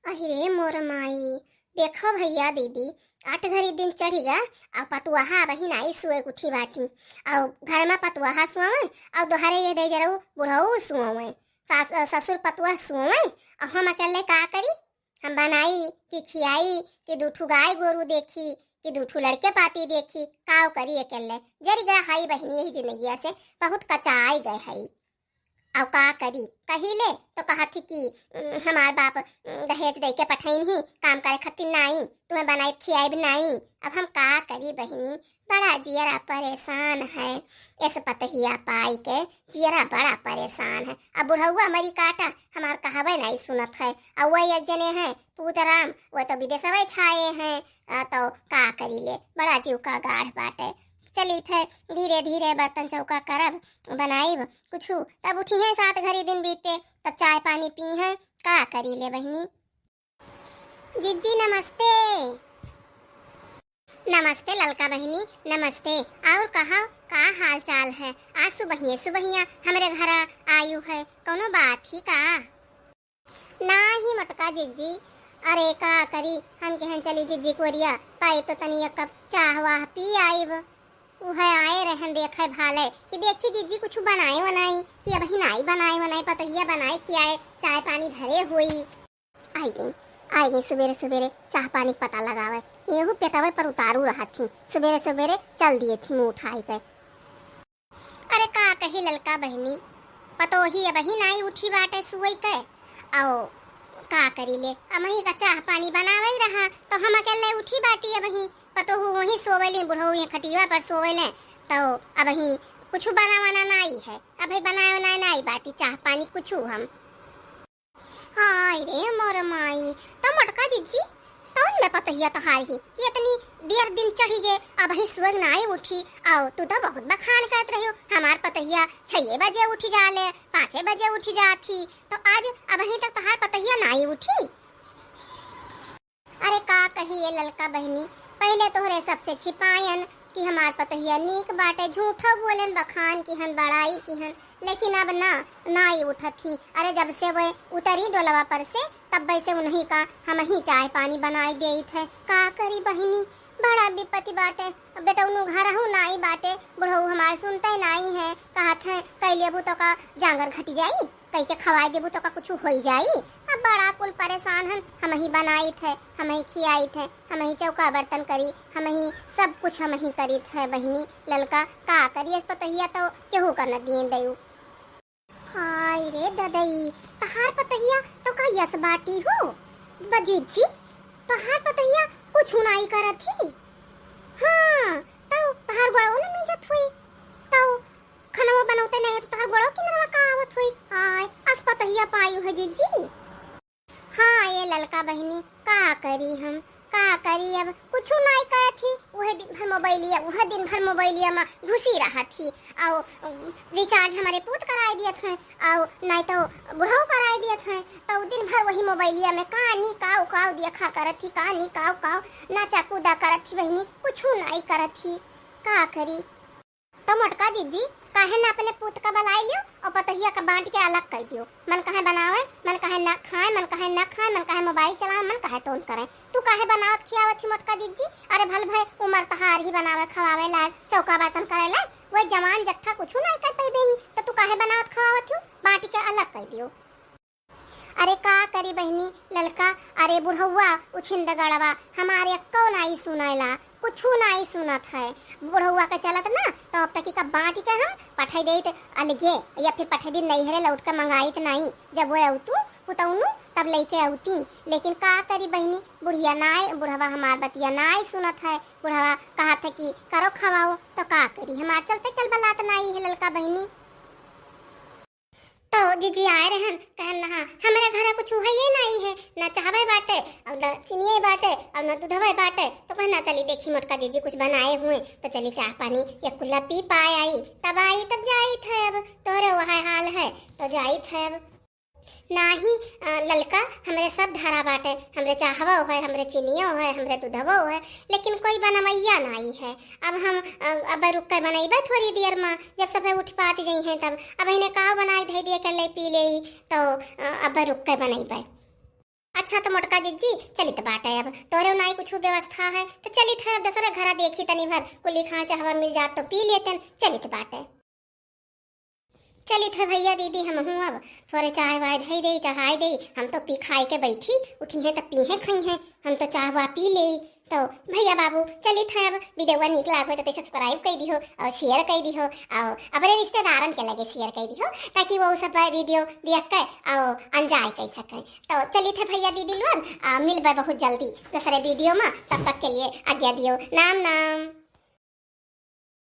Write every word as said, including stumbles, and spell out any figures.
अहि रे मोर माई, देखो भइया दीदी, आठ घरी दिन चढ़ि गा, अउ पतुआहा अबहिं नाई सुए उठी बाटी। अउ घर मा पतुआहा सुआवै, अउ दोहरे ये दे जरऊ बुढ़ऊ सुआवै, सास, ससुर पतुआ सुआवै, अउ हम अकेले का करी? हम बनाई कि खियाई कि दू ठू गाय गोरू देखी कि दू ठू लड़के पाती देखी, काव करी अकेले? जरि गा हई बहिनी यही जिंदगिया से, बहुत कचाई गए हई। अउ का करी, कहिले तो कहत ही कि, उम, हमार बाप, उम, दहेज दे के पठइन ही, काम करे खातिर नाई, तुहें बनाइब खियाइब नाई। अब हम का करी बहिनी, बड़ा जियरा परेशान है, एस पतहिया पाई के जियरा बड़ा परेशान है। अब बुढ़उआ मरी काटा, हमार कहबे नाई सुनत है। अउ वह एक जने हैं पूत राम, वह तो विदेशवे छाए हैं, आ, तो का करी ले, बड़ा जीव का गाढ़ बाटे। चलित है, धीरे धीरे बर्तन चौका करब, बनाइब कुछु, तब उठिहैं, सात घरी दिन बीते, तब चाय पानी पीहैं, का करी ले बहिनी। जिज्जी नमस्ते। नमस्ते ललका बहिनी, नमस्ते। और कहा, का हाल चाल है? आज सुबहिये सुबहिया हमरे घरा आयु है, कौनो बात ही का? नाही मोटका जिज्जी, अरे का करी, हम केहन चली जिज्जी कोरिया, पाई तो तनी एक कप चाह वाह पी आइब। उहे आए रहन देखे भाले कि देखी जिज्जी कुछ बनाए वनाई कि अबही नाई बनाए वनाई, पतोहिया बनाए खियाए, चाय पानी धरे होई। आई गई, आई गई सुबेरे सुबेरे चाह पानी के पता लगावे, एहू पेटवे पर उतारू रहत थी, सुबेरे सुबेरे चल दिए थी मुँह उठाई के। अरे का कही ललका बहिनी, पतोही अबही नाई उठी बाटे सुई के, अउ का करी ले, अमही का चाह पानी बनावे रहा, तो हम अकेले उठी बाटी अबही, पतोहू वहीं सोवेली, बुढ़ऊ ये खटिया पर सोवेले, तो अबही कुछ बना वना नाई है, अबही बनाए वनाए नाई बाटी चाह पानी कुछ हम। हाय रे मोर माई, तो मोटका जिज्जी, तौन में पतोहिया तोहार ही कि इतनी देर दिन चढ़ी गे, अबही सुअग नाई उठी, अउ तू तो बहुत बखान करत रहियो, हमार पतोहिया छये बजे उठी जाले, पाँचे बजे उठी जात ही, तो आज अबही तक तोहार पतोहिया नाई उठी। अरे का कही ये ललका बहिनी, पहिले तोहरे सबसे छिपायन कि हमार पतोहिया नीक बाटे, झूठो बोलेन, बखान किहन, बड़ाई किहन, लेकिन अब ना, नाई उठत ही। अरे जब से वे उतरी डोलवा पर से, तब्बे से उन्हीं का हमही चाय पानी बनाई देइत है। का करी बहिनी, बड़ा विपत्ति बाटे। अब बेटौनू घरहू नाई बाटे, बुढ़ऊ हमार सुनते नाई है, कहत है, "कई लेबू तो का जांगर घटी जाई?" कई के खवाई देबू तो का कुछ होई जाई? अब बड़ा कुल परेशान हन, हमही बनाइत है, हमही खियाइत है, हमही चौका बर्तन करी, हमही सब कुछ हमही करीत है बहिनी। ललका का करी, अस पतोहिया तो केहू का न दिए दयू। हाय रे ददई, तहार पतोहिया तो का यस बाटी हो? बजिज्जी, तहार पतोहिया कुछ नाई करत ही। हाँ, तो तहार गोड़ो न मिजत हुई, तो खनवा बनौते नहीं तो तोहर गोड़ो किनरवा का आवत होई। आय, अस पतोहिया पायु है जिज्जी। हाँ, ये ललका बहिनी, का करी हम, का करी अब, कुछु नाई करत ही। उहे दिन भर मोबाइलिया, उहे दिन भर मोबाइलिया में घुसी रहत ही। अउ रिचार्ज हमारे पूत कराए दियत हैं, अउ नाई तो बुढ़ऊ कराए दियत हैं। तो दिन भर वही मोबाइलिया में का नी काव काव देखा करत ही, का नी काव काव नाचा कूदा करत ही बहिनी, कुछु नाई करत ही। का करी? तो मोटका जिज्जी, काहे न अपने पूत का बलाई लियो अउ पतोहिया का बाँटि के अलग कइ दियो। मन काहे बनावे, मन काहे न खाए, मन काहे न खाए, मन काहे मोबाइल चलावे, मन काहे तोन करे। तू काहे बनावत खियावत ही मोटका जिज्जी? अरे भल भय उमर तहार ही बनावे खवावे लायक, चौका बर्तन करे लायक, वही जवान जट्ठा कुछु नाई कर पइबे ही, तो तू काहे बनावत खवावत ही? बाँटि के अलग कइ दियो। अरे का करी बहिनी ललका, अरे बुढ़उआ उछिंद गड़वा हमारे एक्को नाई सुनैला, कुछु नाई सुनत है। बुढ़उआ के चलत ना, तो अब तक का बाँटि के हम पठाई देइत अलगे, या फिर पठाई दी नैहरे लौट के मंगाइत नाई। जब वो अउतू पुतौनू तब लेके अउती। लेकिन का करी बहिनी, बुढ़िया नाई, बुढ़वा हमार बतिया नाई सुनत है। बुढ़वा कहत है कि करो खवाओ, तो का करी, हमार चलते चल बलात नाई है ललका बहिनी। तो जिज्जी आए रहन, कहन, "नहा, हमरे घरा कुछ है ये नाई है, ना चाहवे बाटे, अउ ना चिनिये बाटे, अउ ना दूधवे बाटे।" तो कहना, "चली देखी मोटका जिज्जी कुछ बनाए हुए, तो चली चाह पानी एक कुल्ला पी पाए आई, तब आई, तब जाई थे। अब तोरे वह हाल है, तो जाई थे अब।" नाही, अ, ललका, हमरे सब धरा बाटे, हमरे चाहवो है, हमरे चिनियो है, हमरे दूधवो है, लेकिन कोई बनवैया नाई है। अब हम, अ, अब रुक के बनैबे थोड़ी देर में, जब सभे उठ पात जइहें तब। अब इन्हें का बनाए धै दिए के ले पी ले, तो, अ, अब रुक के बनैबे। अच्छा तो मोटका जिज्जी, चलित बाटे, अब तोहरे नाई कुछ व्यवस्था है तो चलित है, अब दूसरे घरा देखी तनी भर कुली खां चाहवा मिल जात तो पी लेतन, चलित बाटे। चलित है भैया दीदी, हमहूँ अब थोरे चाय वाय धई देई, चढ़ाई देई, हम तो पी खाई के बैठी, उठी हैं तो पी हैं खाई हैं, हम तो चाह वा पी लेई। तो भैया बाबू चलित है, अब वीडियो नीक लागो तो सब्सक्राइब कर दिहो और शेयर कर दिहो और अपने रिश्तेदारन के लगे शेयर कर दिहो, ताकि वो सब वीडियो देख के और एंजॉय कर सकें। तो चलित है भैया दीदी लोग, आ, मिलबे बहुत जल्दी दूसरे वीडियो में, तब तक के लिए आज्ञा दियो, नाम नाम।